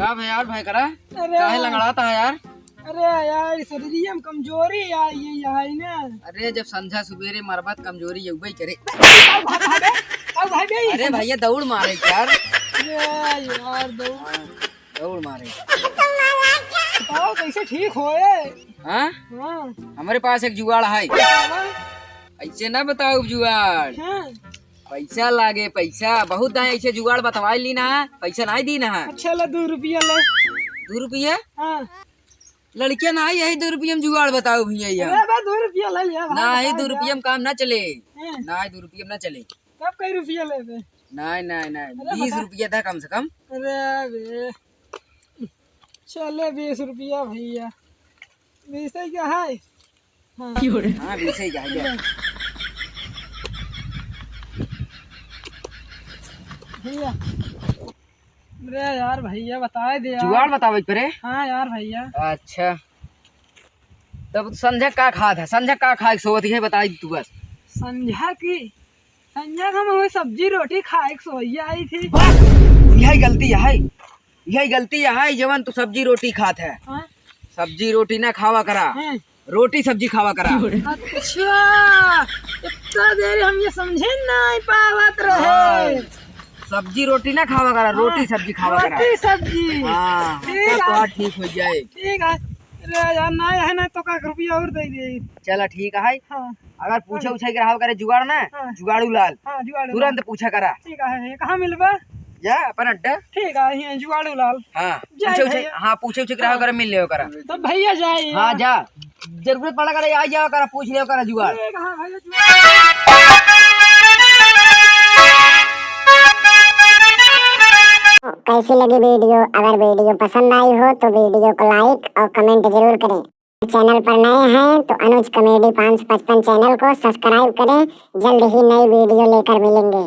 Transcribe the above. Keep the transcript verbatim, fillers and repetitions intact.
अब यार भाई करा, अरे। काहे लंगड़ाता है यार? अरे यार, शरीरिया में कमजोरी आ गई है ना। अरे जब संझा सुबेरे मरबत कमजोरी यउबे करे। का भाई बे? का भाई बे? अरे भैया दौड़ मारे यार। अरे यार दौड़। हाँ, दौड़ मारे। बताओ कैसे ठीक होए? हाँ? हाँ। हमरे पास एक जुगाड़ है। बतावा। ऐसे ना बताओ जुगाड़। हाँ। पैसा लागे, पैसा। बहुत दाएं ऐसे जुगाड़ बतवाई ली ना, पैसा नाहीं दी ना। अच्छा, ला दो रुपया ले। दो रुपया? हाँ। लड़किया ना आई, यही दो रुपया में जुगाड़ बताओ भैया, यहाँ। अरे बा, दो रुपया ले लिया, भाई, नाहीं, बता दो यार। रुपया में काम ना चले। हैं? नाहीं, दो रुपया में ना चले। तब कई रुपया लेबे? नाहीं, नाहीं, नाहीं, अरे बीस बता। रुपया था कम से कम। अरे बे, चले बीस रुपया भैया, बीस ही का है? हाँ। हाँ, बीस ही का है, ले। भैया, अरे यार भैया, बताए दे यार। जुगाड़ बतावे के परे? हाँ यार भैया। अच्छा, तब संझा का खात है? संझा का खाए के सोवत है, बताई तू बस। संझा की, संझा का हम वही सब्जी रोटी खाए के सोइया आई थी। बस, यही गलती है, यही गलती है, जवन तू सब्जी रोटी खात है। हाँ? सब्जी रोटी ना खावा करा, हैं? रोटी सब्जी खावा करा। अच्छा, इतना देर हम ये समझे नहीं पावत रहे। हाँ, सब्जी रोटी ना खावा करा, हाँ, रोटी सब्जी खावा करा। रोटी सब्जी। हाँ, ठीक तब है। तोहार ठीक हो जाए। ठीक है। अरे यार, ना है ना तो का रुपया और दे दे। चला ठीक है। हाँ। अगर पूछे हाँ। उछे के रहा करे जुगाड़ ना, हाँ। जुगाड़ू लाल, हाँ, जुगाड़ू लाल। तुरंत पूछा करा। ठीक है, कहाँ मिलबा? जा अपन अड्डा। ठीक है, ये जुगाड़ू लाल। हाँ, जय पूछे उछे, भैया। हाँ, पूछे उछे के रहा हाँ। करे मिल ले करा। तो भैया जाए हाँ, यार। जा। जरूरत पड़ा करे, आ जाओ करा, पूछ लियो करा जुगाड़। ठीक है, हाँ भैया, जुगाड़। कैसी लगी वीडियो? अगर वीडियो पसंद आई हो तो वीडियो को like और comment जरूर करें। चैनल पर नए हैं तो अनुज कॉमेडी पाँच सौ पचपन चैनल को सब्सक्राइब करें, जल्द ही नई वीडियो लेकर मिलेंगे।